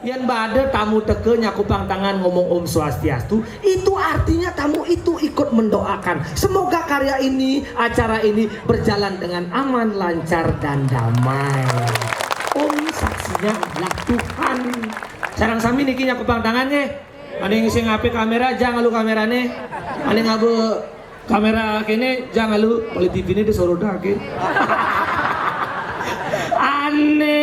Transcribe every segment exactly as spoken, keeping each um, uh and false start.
Yén badé tamu teka nyakupang tangan ngomong Om Swastiastu, itu artinya tamu itu ikut mendoakan. Semoga karya ini, acara ini berjalan dengan aman, lancar, dan damai. Om saksinya adalah Tuhan. Sareng sami niki nyakupang tangan nggih. Ané sing apik kaméra, jang alu kamérané. Ané ngaba kaméra kéné, jang alu, oleh T V-né disorotake. Ané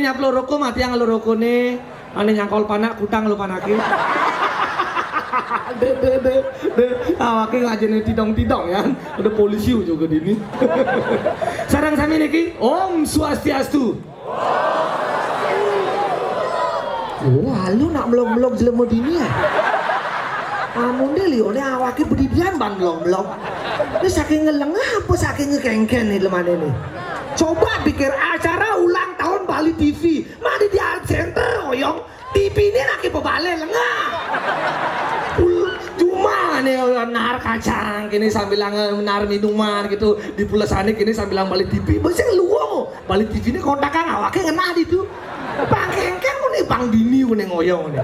nyaplo roko, matiang alu rokoné. Ané nyangkol panak, kutang alu panaké. Dé, dé, dé, dé. Awaké ngajéné tidong-tidong ya. Ada polisi juga dini. Sareng sami niki, Om Swastiastu. Wah, lu nak melog-melog jelema dini ya? Amun dé lioné awaké bedidian ban melog-melog. Ini saking ngelengah apa saking ngekengken nih jelemané nih? Coba pikir acara ulang tahun Bali T V, mari di Art Center, oyong. T V ini lagi pebale lengah. Ul-, cuma nih nar kacang kini sambil nar minuman gitu, di pulesane kini sambil Bali T V. Mesti luwung. Bali T V ini kontakan awake ngenah di tu. Pang kengkeng ku nih, pang dini ku nih ngoyong nih.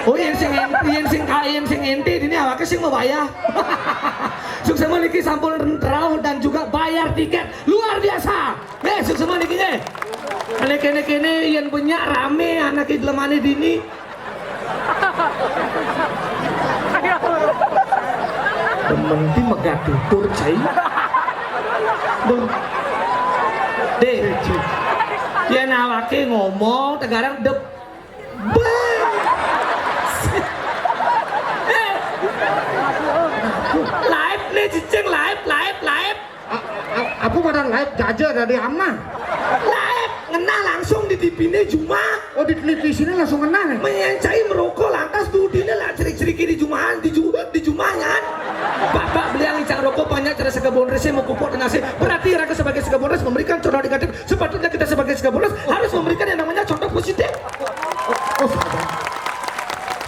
Oh, yen sing yen sing ka-, yen sing ente dini awake sing mau bayar. Suksema niki sampun rauh dan juga bayar tiket luar biasa. Nggih, suksema niki nggih. Ane kene-kene yen banyak rame anake dlemane dini. Demen ki megat tutur, cai. Duh. Deh. Yen awake ngomong tegarang dep. Be-, eh. Live nih, cicing, live, live, live. A-, a-, apa barang live jaja dari ama? Live, ngena langsung di T V ini cuma. Oh, di televisi ini langsung ngena nih? Menyancai merokok lantas dudine lah cerik-cerik di jumahan, di ju-, di jumahan. Bapak beli yang icang rokok banyak cara segabon rese mau kupok dan nasi. Berarti raga sebagai segabon res memberikan contoh negatif. Sepatutnya kita sebagai segabon res harus memberikan yang namanya contoh positif. Oh, oh, sadang.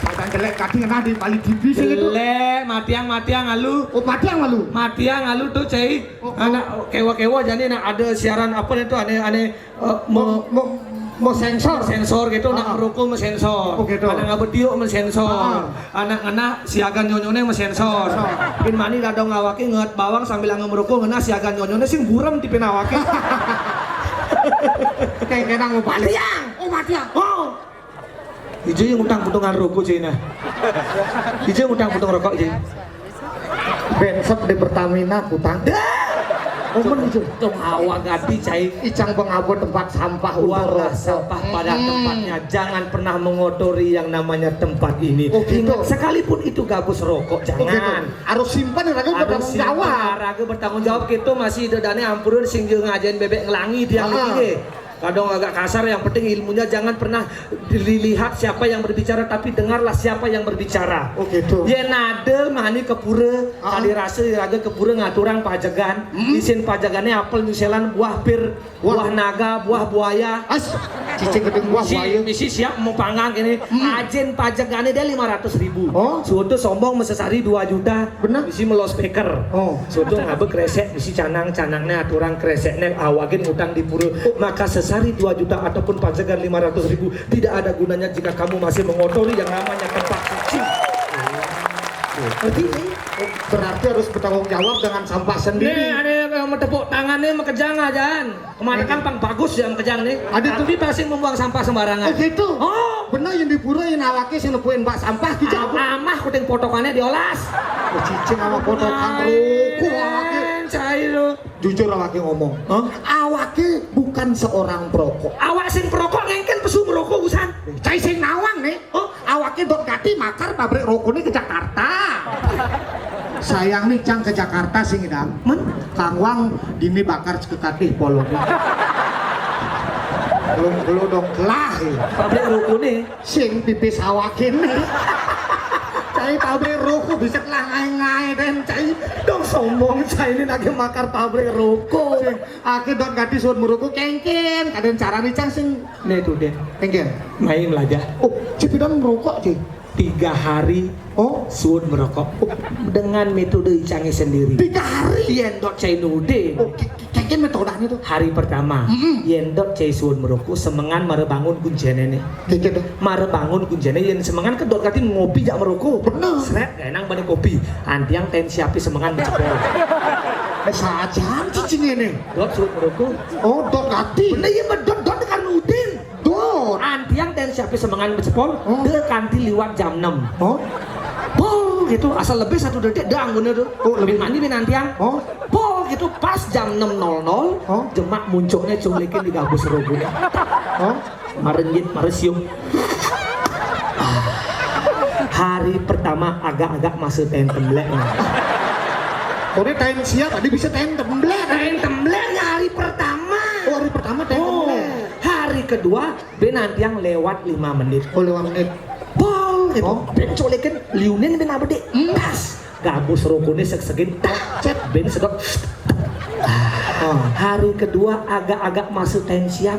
Sadang jelek kati ngena di Bali T V sing itu. Jelek, matiang, matiang alu. Oh, matiang alu. Matiang alu tuh, cai. Oh, oh. Anak kewa-kewa jadi nak ada siaran apa nih tuh aneh-aneh, eh, mau, mau, mau sensor. Sensor gitu, nak merokok mau sensor. Oh, gitu. Anak ngabetiuk mau sensor. Ah. Anak ngena siagan nyonyone mau sensor. Sensor. Pin mani dadong awake nget bawang sambil angge merokok ngena siagan nyonyone sing burem tipin awake. Kayak kena mau balik. Matiang. Oh, matiang. Oh. Ijo yang utang potongan rokok cina. Ijo yang utang potong rokok, Ijo. Bensep di Pertamina, putang. Dah. Omen itu. Tong hawa gati, cai. Icang pengabut tempat sampah. Buanglah sampah pada tempatnya. Jangan pernah mengotori yang namanya tempat ini. Oh, gitu. Ingat, sekalipun itu gabus rokok, jangan. Oh, gitu. Harus simpan, raga bertanggung jawab. Harus simpan, raga bertanggung jawab. Kita masih dedane ampurun sing ngajain bebek ngelangi dia lagi. Kadang agak kasar, yang penting ilmunya jangan pernah dilihat siapa yang berbicara, tapi dengarlah siapa yang berbicara. Oh, gitu. Yen ade mani ke pura, kadi rasa iraga ke pura ngaturang pajegan, isin pajegane apel nyuselan buah pir, buah naga, buah buaya. As, cicing gedeng buah buaya. Misi siap mau panggang ini. Ajin pajegane dia lima ratus ribu. Oh. Suatu sombong mesesari dua juta. Bener. Misi melo speaker. Oh. Soto ngabek kresek, misi canang, canangnya aturang kreseknya awagin utang di pura. Oh. Maka sesari dua juta ataupun pajegan lima ratus ribu tidak ada gunanya jika kamu masih mengotori yang namanya tempat suci. Berarti ini, oh, berarti harus bertanggung jawab dengan sampah sendiri. Nih, ada yang mau tepuk tangannya, mau kejang aja. Kemana kan pang bagus ya kejang nih. Ada tuh. Tapi pasti membuang sampah sembarangan. Oh, gitu? Oh. Bener yang di pura yang awake sing nepuin bak sampah gitu. Am-, amah kuting potokannya diolas. Oh, cicing sama potongan ruku awake. Cai lo. Jujur awake ngomong. Hah? Awake bukan seorang perokok. Awak sing perokok ngengken pesu merokok usan. Cai sing nawang nih. Oh, awake dot gati makar pabrik rokok nih ke Jakarta. Sayang nih cang ke Jakarta sing idam. Men? Kang Wang dini bakar sekekatih polong. Belum, belum dong kelah ya. Pabrik rokok nih. Sing pipis awakin nih. Cai pabrik rokok bisa kelah ngai-ngai dan cai dong sombong cai ini lagi makar pabrik rokok. Sing, ake dot gati suat merokok kengken. Kadang cara nih cang sing. Nih tuh deh. Kengken. Main aja. Oh, cipidan merokok sih. Tiga hari. Oh, suud merokok. Dengan metode icangé sendiri. Tiga hari? Yén dot cai nuding. Oh, ki- ki- kéngkén metodenya to? Hari pertama, yén dot cai suud merokok, semengan mara bangun kunciné né. Kéngkén to? Mara bangun kunciné, yén semengan ké dot kati ngopi jak merokok. Bener. Srét, énang bani kopi. Antiang taén siapé semengan becepol. Sajan cicingé né. Dot suud merokok. Oh, dot kati. Bener, iya, dot, dot kan nuding. Dot. Antiang taén siapé semengan becepol, oh, dé kanti liwat jam enam. Oh. Pol gitu, asal lebih satu detik dé anggoné to. Oh, lebih. Bin mandi bin antiang. Oh. Pol gitu, pas jam enam nol nol, oh, jemak muncukné culikin di gabus rogoné. Oh. Marenjit, maresium. Hari pertama agak-agak masuk taén temblék. Koné taén siap, tadi bisa taén temblék. Taén temblék hari pertama. Oh, hari pertama taén temblék. Hari kedua, bin antiang lewat lima menit. Oh, lima menit. Pol gitu. Oh. Bin culikin, liunin bin abédé. Hmm. Tas. Gabus rogoné segsegin. Tak, cet, bin sedot. Oh. Hari kedua agak-agak masuk taén siap.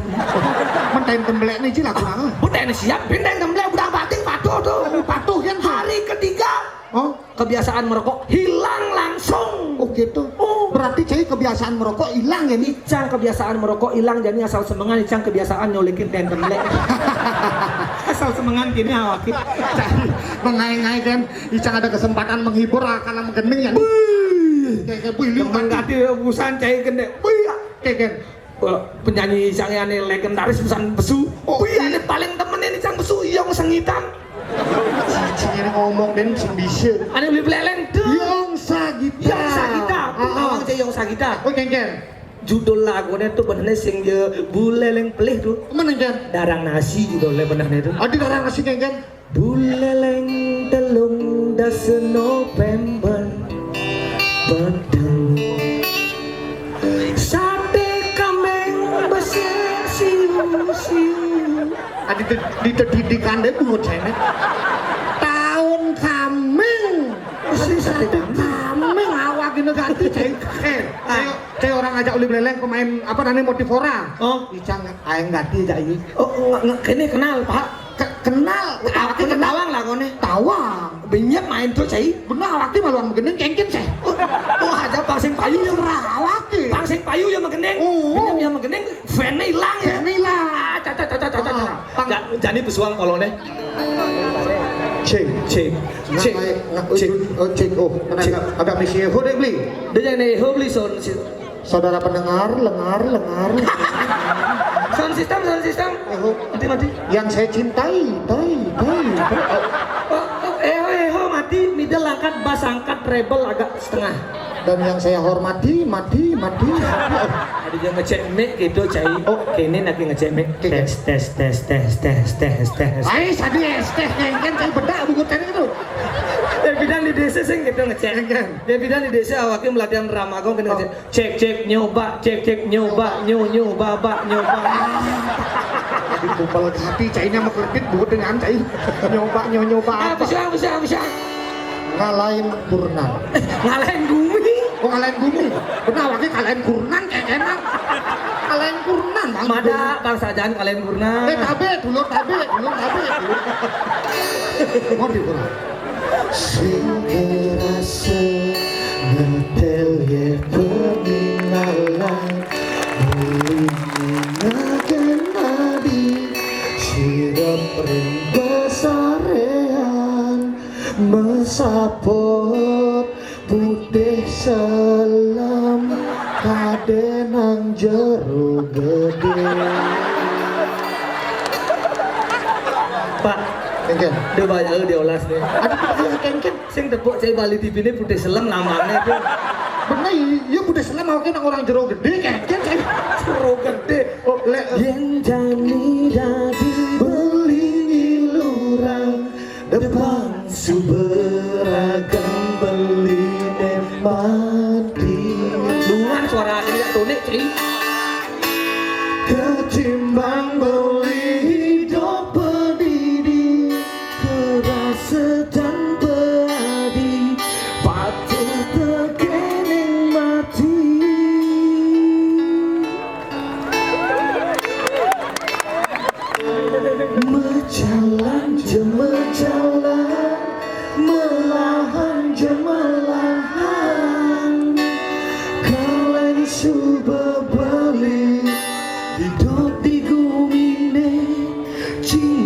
Mén taén temblék né, Ji, lah kurang. Bu taén siap, bin taén temblék, budang batik patuh to. Oh, patuh kan to. Hari ketiga, oh, kebiasaan merokok hilang langsung. Oh, gitu. Oh. Berarti cai kebiasaan merokok hilang ya né? Icang kebiasaan merokok hilang, jani asal semengan icang kebiasaan nyolikin taén temblék. Asal semengan kéné awak. Cai, mengai-ngai kan, icang ada kesempatan menghibur, ah, kalau menggending ya. Wih. Kayak, kayak, wih, liu. Demen kati. Busan cai gendé. Wih, ya. Kayak, kayak. Wah, penyanyi icang ané legendaris busan besu. Oh, wih, iya. Ané paling demen icang besu, Yong Sengitan. Cicing ini ngomong dan sing bisa. Ané Uli Bléléng to. Yong Sagita. Yong Sagita. Ah, ah. Ngomong cai Yong Sagita. Oh, kéngkén. Judul laguné to benehné sing ya Buléléng pelih to. Mén, kéngkén? Darang Nasi judulné benehné to. Adi, Darang Nasi, kéngkén. Buléléng telung dasa November, bedeng. Saté kambing besik siu-siu. Ah, di, di, di, di kandé bungut céné. Taun kambing. Sing saté kambing awak ini ganti, cai. Eh, cai, cai orang ajak Uli Bléléng pemain apa namanya, Motivora. Oh. Icang aéng ganti, cai. Oh, nggak, nggak, kéné kenal, Pak. Ke-, kenal. Awak kenal. Tawang lah koné. Tawang. Benyep main to, cai. Bener, awak maluan magending, kéngkén, cai. Oh, oh, aja pang sing payu ya. Awak. Pang sing payu ya magending. Oh. Benyep ya magending. Fan-né ilang ya? Fan-né ilang. Ah, caca, caca, caca, caca. Ah, pang- Ja-, jani besuang koloné. Cik, cik, cik, cik. Oh, cik. Oh, kenapa? Cik. Ada misi Eho deh, beli. Dia jangan Eho beli sound si-, saudara pendengar, lengar, lengar. Sound system, sound system. Eho. Mati, mati. Yang saya cintai, tai, tai, tai. Oh, oh, Eho, Eho, mati. Middle angkat, bass angkat, treble agak setengah. Dan yang saya hormati, mati, mati. Ada yang ngecek mic gitu, cai. Oh, kene lagi ngecek mic. Oke. Tes, tes, tes, tes, tes, tes, tes. Ai, tadi es teh, kéngkén, cai bedak bungut tadi itu. Ya, bidan di désa sing gitu ngecek. Kéngkén. Ya, bidan di désa awaknya melatihan drama kok kena ngecek. Oh. Cek, cek, nyoba, cek, cek, nyoba, nyo, nyoba, ba, nyoba. Di kumpul hati, cai ini sama kelebit, bungut dengan cai. Nyoba, nyo, nyoba, apa? Bisa, bisa, bisa. Ngalahin kurenan. Ngalahin gumi. Oh, ngalahin gumi. Bener, awaknya kalahin kurenan, kayak enak. Kalahin kurenan, Bang. Mada, Bang, sajaan kalahin kurenan. Eh, tabe, dulur tabe, dulur tabe. Mau di kurenan. Sing kerasa ngetel ye peninggalan. Beli nagen adi, sirep ring pasaréan. Mesaput putih selem, kadé nang jero gedé. Pak, kéngkén. Dia banyak diolas nih. Aduh, ayo, kéngkén. Sing tepuk cai Bali T V ini putih selem lambangnya tuh. Bener, iya, putih selem, awaknya nang orang jero gedé, kéngkén, cai. Jero gedé. Oh, lek yén jani dadi beli ngiluran, depan suberagan beliné mati. Lungan suara Arya Tonik, cai. Ketimbang beli hidup pedidi, kerasa dan peadi, patuh tekening mati. Mejalan je mejalan.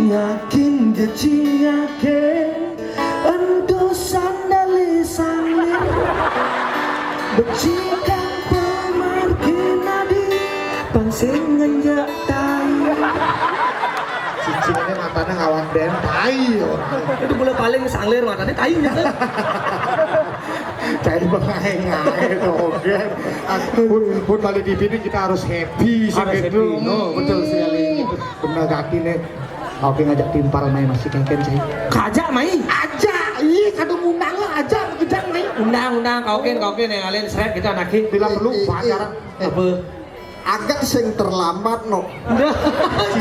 Yakin jecingake ento sandale sanglir. Becikang pemargi madi pang sing ngenjek tai. Cicingnya matanya ngawang den tai orang. Itu bola paling sanglir matanya tai gitu. Cai bengae-ngae to oke. Ah, pun, pun balik di sini kita harus happy sih. Harus gitu. Happy. No, betul sekali. Bener kaki nih. Oke, ngajak timpal mai masih kengken cai. Kajak mai. Aja. Ih, kado ngundang lah aja gedang mai. Undang, undang, kaukin, kaukin yang kalian seret gitu anaknya. Bila perlu pacaran. Apa? Agak sing terlambat no.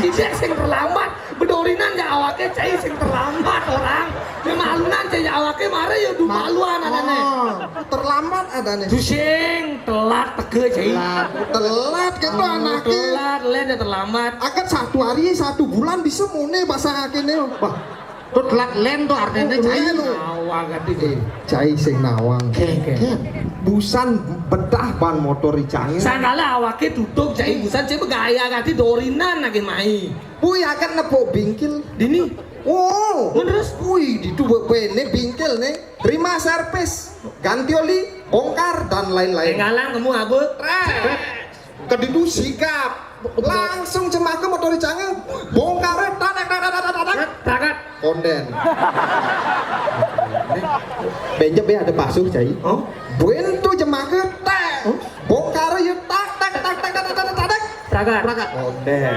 Tidak sing terlambat. Bedorinan ya awake cai sing terlambat orang. Ya malunan cai ya awake mare ya du maluan adane. Oh, terlambat adane. Sing telat teke cai. Telat gitu anaknya. Telat, len ya terlambat. Agak satu hari, satu bulan bisa mune basangake ne. Wah, to telat len to artine cai. Len. Awak ati. Eh, cai sing nawang. Oke, oke. Busan bedah ban motor icangnya. Sangkala awake tutup cai busan cai begaya kati dorinan lagi mai. Bui akan nepuk bingkil. Dini. Oh. Terus? Wih, itu bene bingkil nih. Terima servis, ganti oli, bongkar dan lain-lain. Ngalang kamu abut. Keditu sigap. Langsung cemake motor icangnya. Bongkar tadak tadak tadak tadak. Tadak. Konden. Benjep ya ada pasuh cai. Oh. Buin tuh cemake tek. Bongkar ya tak tak tak tak tak tak tak tak. Pragat. Pragat. Konden.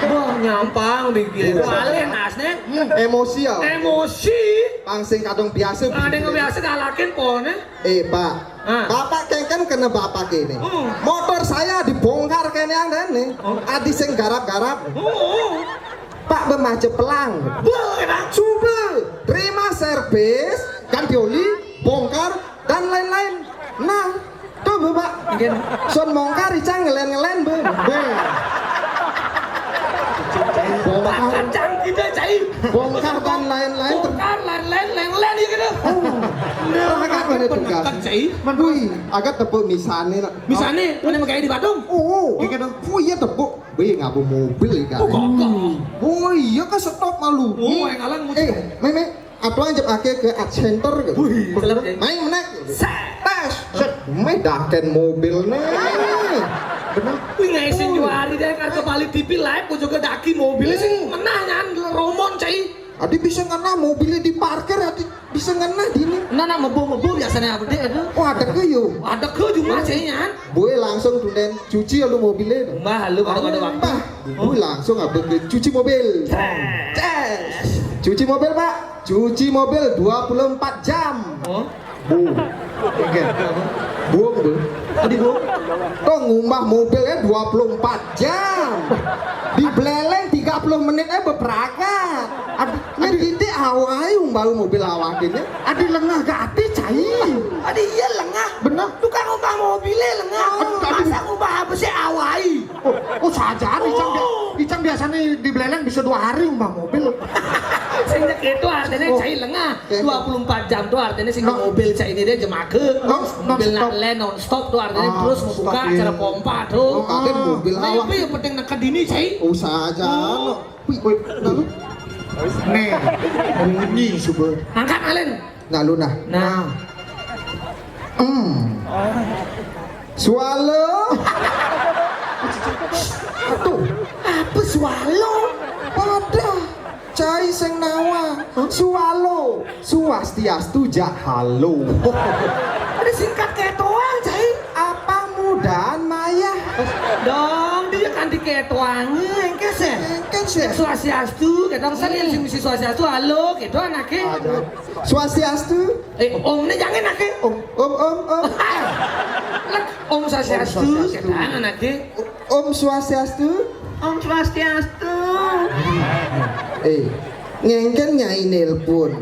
Wah, nyampang dikit. Iya. Paling asne. Emosi ya. Emosi. Pang sing kadung biasa. Ada yang biasa galakin pone. Eh, Pak. Ah. Bapak kengken kena bapak ini. Hmm. Motor saya dibongkar kene yang nih. Oh. Adi sing garap-garap. Oh. Pak bemace pelang. Berat. Coba terima servis, ganti oli, bongkar dan lain-lain. Nah, coba Pak. Mungkin. Son bongkar icang ngelen-ngelen be. Be. Bongkar. Kacang kita cai. Bongkar dan lain-lain. Bongkar lain-lain, lain-lain ya gitu. Oh. Nah, agak mana tugas? Cai. Wih, agak tepuk misane nak. Misane, mana megai di Badung? Oh, oh. Gitu. Oh iya tepuk. Wih, ngapa mobil ya kan? Oh, kok, kok. Oh iya kan stop malu. Oh, yang ngalang. Eh, meme, apa aja pakai ke art center gitu. Wih, main menek. Set. Tes. Set. Meh daken mobil nih. Bener. Wih, ngai sing dua hari deh karena balik T V live, kok juga daki mobilnya sih menah nyan romon cai. Adi bisa ngena mobilnya di parkir, adi bisa ngena dini. Nah, nak mebu-mebu biasanya apa deh aduh. Oh, ada ke yo. Ada ke cuma cai nyan. Boy langsung tunden cuci lu mobilnya. Mbah lu pada pada waktu. Mbah, boy langsung apa ke cuci mobil. Ces. Cuci mobil, Pak. Cuci mobil dua puluh empat jam. Oh. Bu. Oke. Buang bu. Tadi bu. Kok ngumbah mobilnya dua puluh empat jam. Di beleleng tiga puluh menit aja bepragat. Aduh, ini titik awai umbal mobil awak ini. Ada lengah gati cai. Ada iya lengah. Bener. Tukang umbah mobilnya lengah. Aduh, aduh. Masa umbah apa sih awai? Oh, oh saja icang bia-, icang biasanya di beleleng bisa dua hari umbah mobil. Sing itu artinya cai lengah. Dua puluh empat jam tuh artinya sing mobil cai ini dia jemake. Non, non stop. Mobil nak len non stop tuh artinya terus membuka acara pompa tuh. Oh, kaget mobil awak. Tapi yang penting nak kedini cai. Usaha aja. Wih, wih, lalu. Nih, bunyi subuh. Angkat alen. Lalu nah. Nah. Hmm. Swallow. Aduh, apa swallow? Pada cai sing nawa. Swallow. Swastiastu jak halo. Ada singkat kayak doang, cai. Apa mudahan mayah? Dong, dia kan diketoangi, engkes ya? Engkes ya? Swastiastu, kita sing misi swastiastu, halo, gitu anaknya. Swastiastu. Eh, om ini jangan anaknya. Om, om, om, om. Om Swastiastu, kita anaknya. Om Swastiastu. Om Swastiastu. Eh, ngengken nyai nelpon.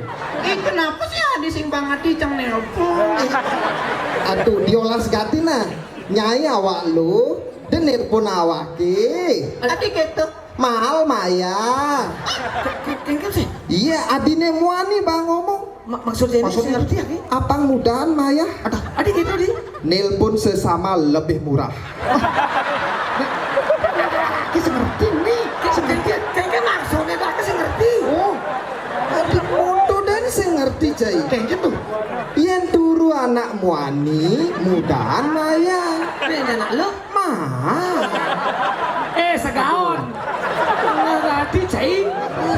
Eh, kenapa sih ada sing banget cang nelpon? Aduh, diolas gati nah. Nyai awak lu, dia nelpon awake. Tadi gitu. Mahal maya. Kengken sih. Iya, adine muani bang ngomong. Maksudnya ini ngerti ya, Ki? Apang mudahan maya. Ada, ada gitu di. Nelpon sesama lebih murah. Ki ngerti nih. Ki ngerti. Kayaknya maksudnya tuh aku sih Cai. Kayak gitu. Yén turu anak muani, mudahan maya. Nih, anak lu? Mah. Eh, segaon. Ngerti, cai?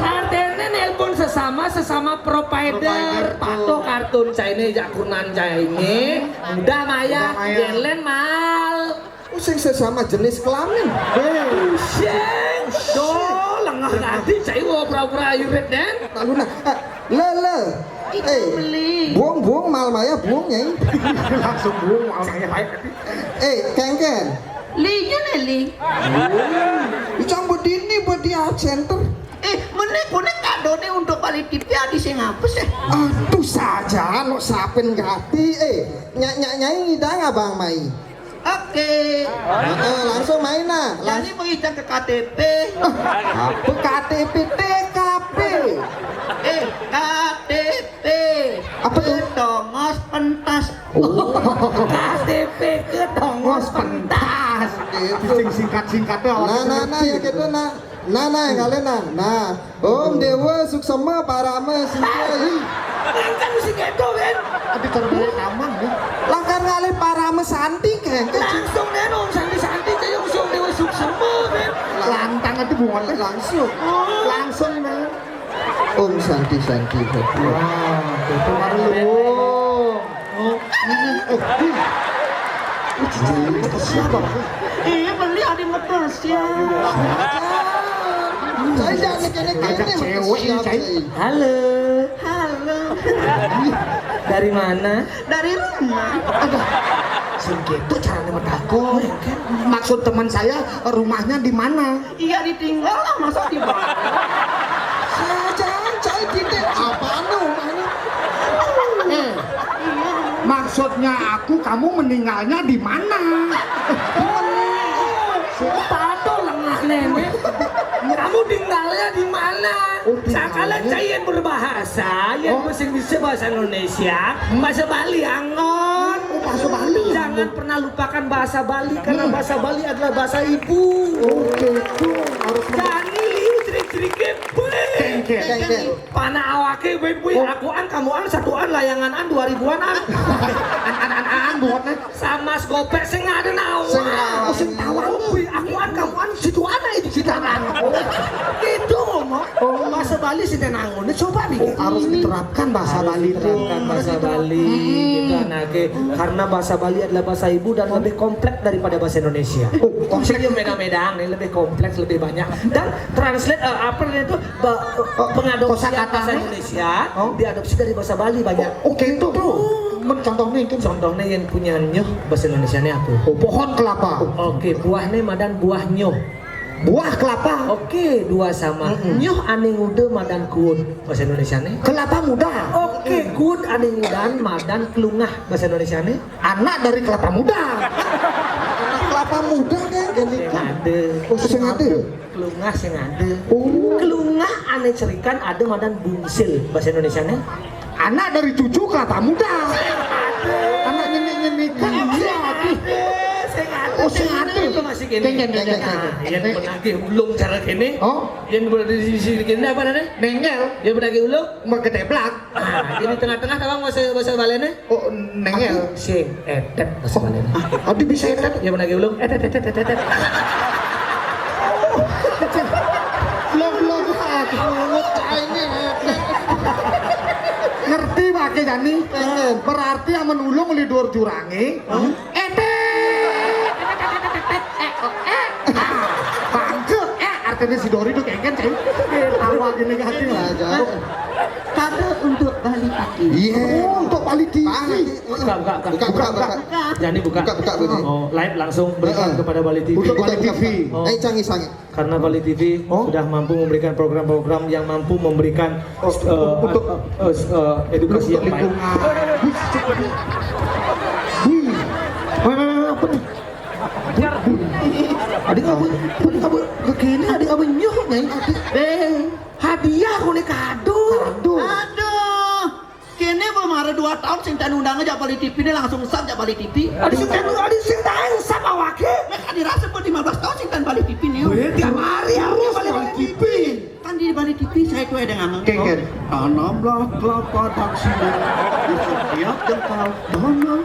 Artinya nelpon sesama, sesama provider. Provider, betul. Patuh kartun cai ini, jakunan cai ini. Mudah maya, mudah maya. Yén lén mal. Oh, sing sesama jenis kelamin. Sing, do, lengah tadi, cai, wah, pura-pura ayu red den. Lalu nah, eh, le, le. Eh, buang, buang, mal maya, buang, nyai. Langsung buang, mal maya, baik. Eh, kengken. Li, ini li. Icang bedini, bedi center. Eh, menek, menek kadone untuk balik T V adi sing apa sih? Aduh, saja, no sapin gati. Eh, nyak, nyak, nyai, ngidang abang mai. Oke. Heeh, langsung main nah. Jadi mau izin ke K T P. Apa K T P, T K P? Eh, K T P. Apa tuh? Ketongos pentas. Oh. K T P ketongos pentas. Gitu. Sing singkat-singkatnya. Nah, nah, nah, ya gitu, nah. Nah, nah, yang kalian, nah. Nah, Om Dewa Suksema Parama Sintia. Kan mesti gitu, kan? Tapi terbaik aman, ya. Langkar ngalih Parama Santi, kan? Langsung deh, Om Santi Santi, cai, Om Dewa Suksema, kan? Lantang itu bukan langsung. Oh. Langsung, nah. Om Santi Santi. Wah, itu baru. Oh. Iya, beli ada metas ya. Saya jangan kene-kene. Ngajak cewek ini, cai. Halo. Halo. Dari mana? Dari rumah. Aduh. Sing gitu caranya metakon. Maksud teman saya, rumahnya di mana? Iya, ditinggal lah, masa dibawa? Saya jangan, cai, titik. Apaan tuh rumahnya? Eh, maksudnya aku, kamu meninggalnya di mana? Sepatu lengah nenek. Kamu tinggalnya di mana? Oh, tinggalnya. Sakala cai yang berbahasa, yang mesti bisa bahasa Indonesia, bahasa Bali, anggon. Oh, bahasa Bali. Jangan pernah lupakan bahasa Bali, karena bahasa Bali adalah bahasa ibu. Oke, itu harus men- Jani liu jerik-jerike, bui. Kengkeng. Kengkeng. Pana awake, bui, bui. Oh. Akuan, kamuan, satuan, layanganan, dua ribuanan. An, an, an, an, buatnya. Sama segopek, sing ada nawa. Sing ada. Oh, sing tawang. Bui, akuan, kamuan, situan, itu situan. Gitu ngomong. Oh. Bahasa Bali sih tenang. Ini coba nih. Oh, harus diterapkan bahasa Bali itu. Harus diterapkan bahasa Bali, gitu, anaknya. Karena bahasa Bali adalah bahasa ibu dan lebih kompleks daripada bahasa Indonesia. Oh, kompleks. Maksudnya beda-beda nih, lebih kompleks, lebih banyak. Dan translate, eh, apa namanya itu, ba-, pengadopsian bahasa Indonesia diadopsi dari bahasa Bali banyak. Oh, gitu. Men-, contohnya itu. Contohnya yang punya nyuh bahasa Indonesianya apa? Oh, pohon kelapa. Oke, buahnya madan buah nyuh. Buah kelapa. Oke, dua sama. Mm-mm. Nyuh ane nguda madan kuud bahasa Indonesianya? Kelapa muda. Oke, kuud ane ngudan madan kelungah bahasa Indonesianya? Anak dari kelapa muda. Kelapa muda kan? Sing ada. Oh, sing ada. Kelungah sing ada. Oh. Kelungah ane cerikan ada madan bungsil bahasa Indonesianya? Anak dari cucu kelapa muda. Anak nyenik-nyenik. Iya, sing ada. Oh, sing ada. Itu masih gini. Kengkeng, kengkeng, kengkeng. Nah, yang menagih ulung cara gini. Oh? Yang berada di sini gini apa namanya? Nengel. Yang menagih ulung? Mergedeblak. Ah, jadi tengah-tengah tawang bahasa, bahasa Balinya? Oh, nengel. Sing etet bahasa Balinya. Ah, adi bisa etet? Yang menagih ulung? Etet, etet, etet, etet. Belum, belum. Aduh, ini etet. Ngerti, Pak Jani? Pengen. Berarti amun ulung lidur jurange. Hmm? Etet. Bangke. Eh, artinya si Dori tuh kengken, cai. Tawa gini ke hati. Nah, jauh. Kado untuk Bali T V. Iya. Oh, untuk Bali T V. Buka, buka, buka. Buka, buka, buka. Jani buka. Buka, buka, buka. Oh, live langsung berikan kepada Bali T V. Untuk Bali T V. Oh. Eh, canggih, canggih. Karena Bali T V sudah mampu memberikan program-program yang mampu memberikan, eh, untuk, eh, eh, edukasi yang baik. Lingkungan. Wih, cek lagi. Wih. Wih, wih, wih, apa nih? Adik apa? Adik apa? Kekini adik apa nyuh, Nyai? Adik. Eh, hadiah, kone kado. Kado. Aduh. Kene ba mara dua taun sing tan undang ajak Bali T V ni langsung sat ajak Bali T V. Aduh, sing tan, aduh, sing tan sat awake. Nek dirasa ba lima belas taun sing tan Bali T V ni. Weh, tiap hari aku Bali T V. Kan Di balik T V saya tuh ada ngomong. Kéngkén. Tanamlah kelapa daksina di setiap jengkal tanaman.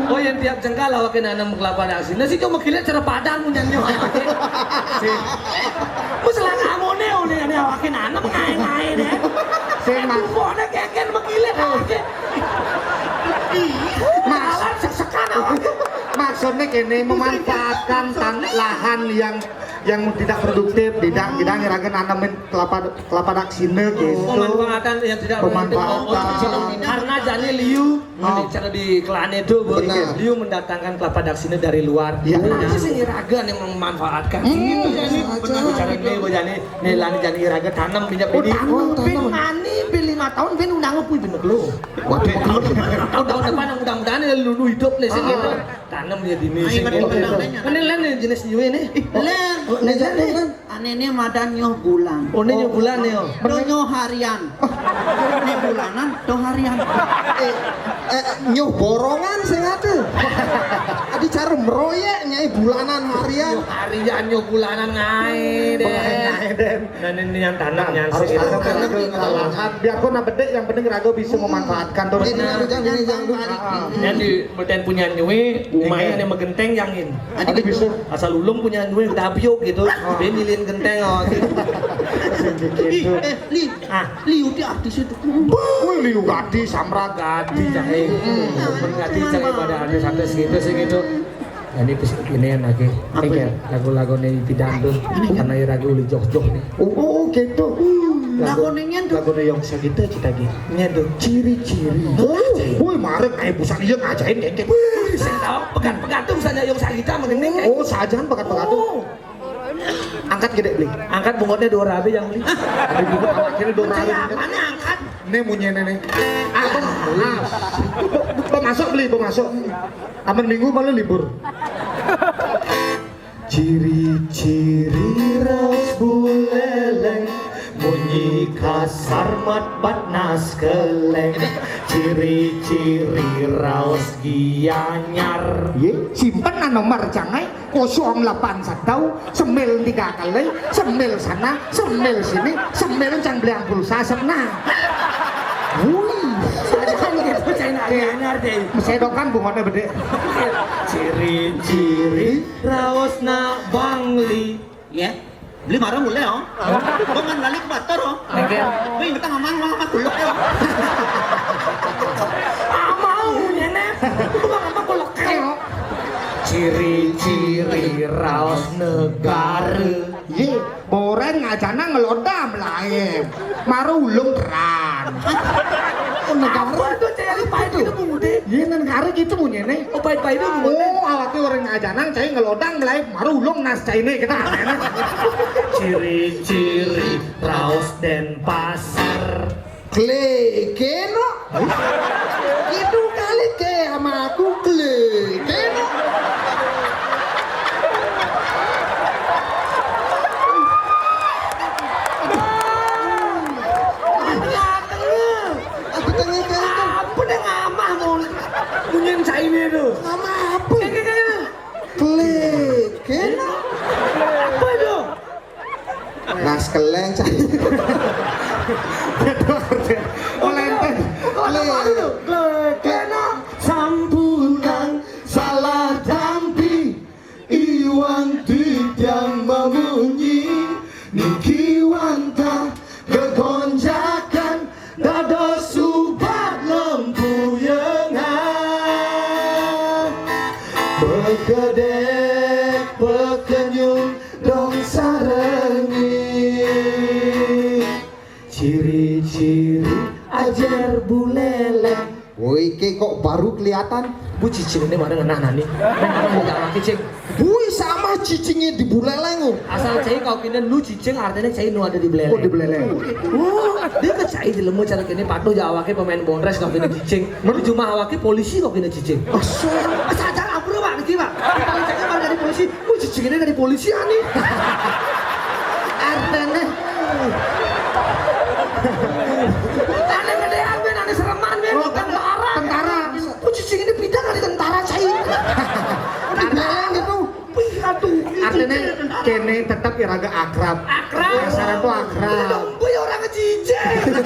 Oh, yang tiap jengkal awaké nanem kelapa daksina sih cuma kilat cara padang punya nyo. Sih. Wis lah kamoné oleh ada awaké nanem ngaé-ngaé deh. Sing mas. Pokoknya kéngkén mengkilat awaké. Mas. Malah sesekan awaké. Maksudnya gini, memanfaatkan tan- lahan yang yang tidak produktif, tidak kita ngiraga nanemin kelapa kelapa daksina gitu. Pemanfaatan yang tidak produktif. Pemanfaatan. Karena jani liu, oh, ini cara di kelana itu, Bu. Benar. Liu mendatangkan kelapa daksina dari luar. Iya. Nah, sih ngiraga nih memanfaatkan. Hmm, gitu jani. Benar. Cara ini, Bu, jani. Nih, lani jani ngiraga tanam minyak ini. Oh, tanam, tanam. Bin mani, bin lima tahun, bin undang aku, bin mekelo. Waduh, tahun depan mudah-mudahan ya lulu hidup nih sih gitu. Tanem ya dini sih. Ini lén nih jenis nyuwé nih. Lén, oh, lén, lén. Ané né madan nyoh bulan. Oh, né nyoh bulan né, oh. To nyoh harian. Né bulanan, to harian. Eh, eh, nyoh borongan sing ada. Adi cara meroyek nyai bulanan harian. Nyoh harian, nyoh bulanan ngaé deh. Ngaé deh. Nah, ini yang tanam, nah, yang harus segitu. Tanam, karena biarpun apa dek, yang penting raga bisa memanfaatkan tuh. Ini jangan, ini jangan. Yang di Meten punya nyuwé, lumayan yang megenteng yang ini. Ada bisa. Asal ulung punya nyuwé udah abiuk gitu. Dia nyilin genteng, oh, gitu. Ih, eh, Li. Ah. Liu di artis itu. Wih, Liu Gadi, Samra Gadi, jahe. Menggadi jahe pada artis-artis gitu sih gitu. Ini pis- ini yang lagi. Apa? Lagu-lagu nih pidan tuh. Karena ya lagu uli joh-joh nih. Oh, oh, gitu. Lagu, lagu nih yang sakit aja lagi. Nyen tuh. Ciri-ciri. Oh, woi, marek kayak busan iya ngajain kayak gitu. Wih, saya tahu pegat-pegat tuh misalnya yang sakit sama gini kayak. Oh, sajan pegat-pegat tuh. Oh. Angkat gede beli. Angkat bungotnya dua rabe yang beli. Akhirnya dua rabe. Mana angkat? Ini munyi ini nih. Ah, ah. Pemasok beli, pemasok. Aman minggu malah libur. Ciri-ciri raos buleleng, munyi kasar mat bat nas keleng. Ciri-ciri raos gianyar. Ye, simpen nomor jangai kosong delapan satu, semil tiga kali, semil sana, semil sini, semil cang beli pulsa sana. Wih, saya gitu, saya nanya deh. Saya dokan bunganya bede. Ciri-ciri raosna Bangli. Ya. Beli marah mulai, oh. Gua ngan balik batur, oh. Oke. Wih, kita ngomong ngomong apa kuluk ya. Amau, nenek. Gua ngomong apa kuluk ya. Ciri-ciri raos negara. Ye, boreng aja nang ngelodam lain. Maru ulung terang. Oh, negara. Apa tuh cewek pahit itu bunguté? Iya, negara gitu bunyinya. Oh, pahit-pahit itu bunguté. Oh, awake orang aja nang cai ngelodang lain. Maru ulung nas cai ini kita aneh. Ciri-ciri raos Denpasar. Kle keno. Itu kali ke sama aku kle keno. Aku tanya ke itu. Apa yang ngamah mau? Punyen saine tuh. Ngamah apa? Kle keno. Apa itu? Nas keleng cai. Oleh enten. Kena sampunang salah tampi. Iwang titiang mamunyi niki wantah gegonjakan dados subat lempuyengah. Bekedek pekenyung dong sarengi. Ciri-ciri ajar buleleng. Woi, ke kok baru kelihatan? Bu cicing ini mana ngenah nani? Nang apa mau gak lagi cing? Woi, sama cicingnya di buleleng. Asal cai kau kini lu cicing artinya cai nu ada di buleleng. Oh, di buleleng. Oh, dia ke cai di lemu cara kini patuh ya awake pemain bondres kau kini cicing. Cuma awake polisi kau kini cicing. Asal. Asal jangan aku pak niki pak. Paling cakep dari polisi. Wih, cicing ini dari polisi ani. Artene. Ane gedean ben, ane sereman ben, oh, tentara. Tentara. Wih, cicing ini pindah dari tentara cai. Tentara gitu. Wih, aduh. Artene kene tetap iraga akrab. Akrab. Dasar itu akrab. Kuwi ora ngejijik.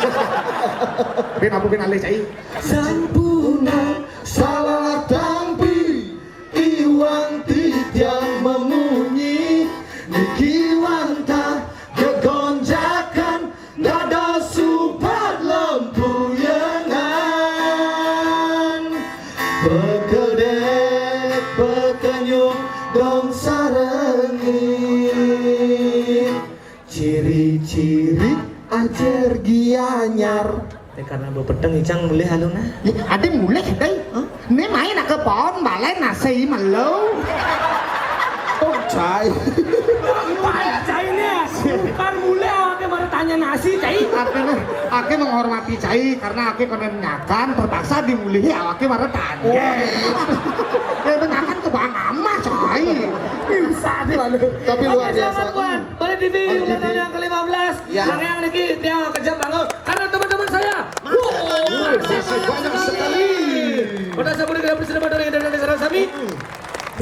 Bin apa bin alih cai? Sampuna salah tampi, iwang titiang memunyi, niki wantah gegonjakan dada subat lempuyengan. Pekedek pekenyuh dong sarengi. Ciri-ciri ajer gianyar. Eh, karena bepedeng icang mulih aluna. Ya, ade mulih, Dai. Hah? Ini main ke pohon balai nasi melu. Oh, cai. Baik, cai ini. Kar mulih awake mara tanya nasi, cai. Artinya, ake menghormati cai karena ake konen nyakan, terpaksa dimulihi awake mara tanya. Oh, iya. Ya, nyakan ke Bang Ama, cai. Bisa deh. Tapi luar biasa. Buat Bali T V, ulang tahun yang ke lima belas. Ya. Yang, yang niki dia kejam banget. Karena teman-teman saya. Wow, terima kasih banyak sekali. Pada saat ini kita berserah dari Indonesia sami.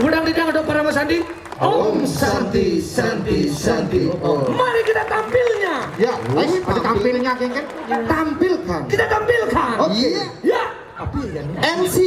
Udang di dang ada para Mas Andi. Om Santi, Santi, Santi, Om. Mari kita tampilnya. Ya, wis, pada tampilnya, geng, kan? Tampilkan. Kita tampilkan. Oke. Ya. Apa ya, nih? M C.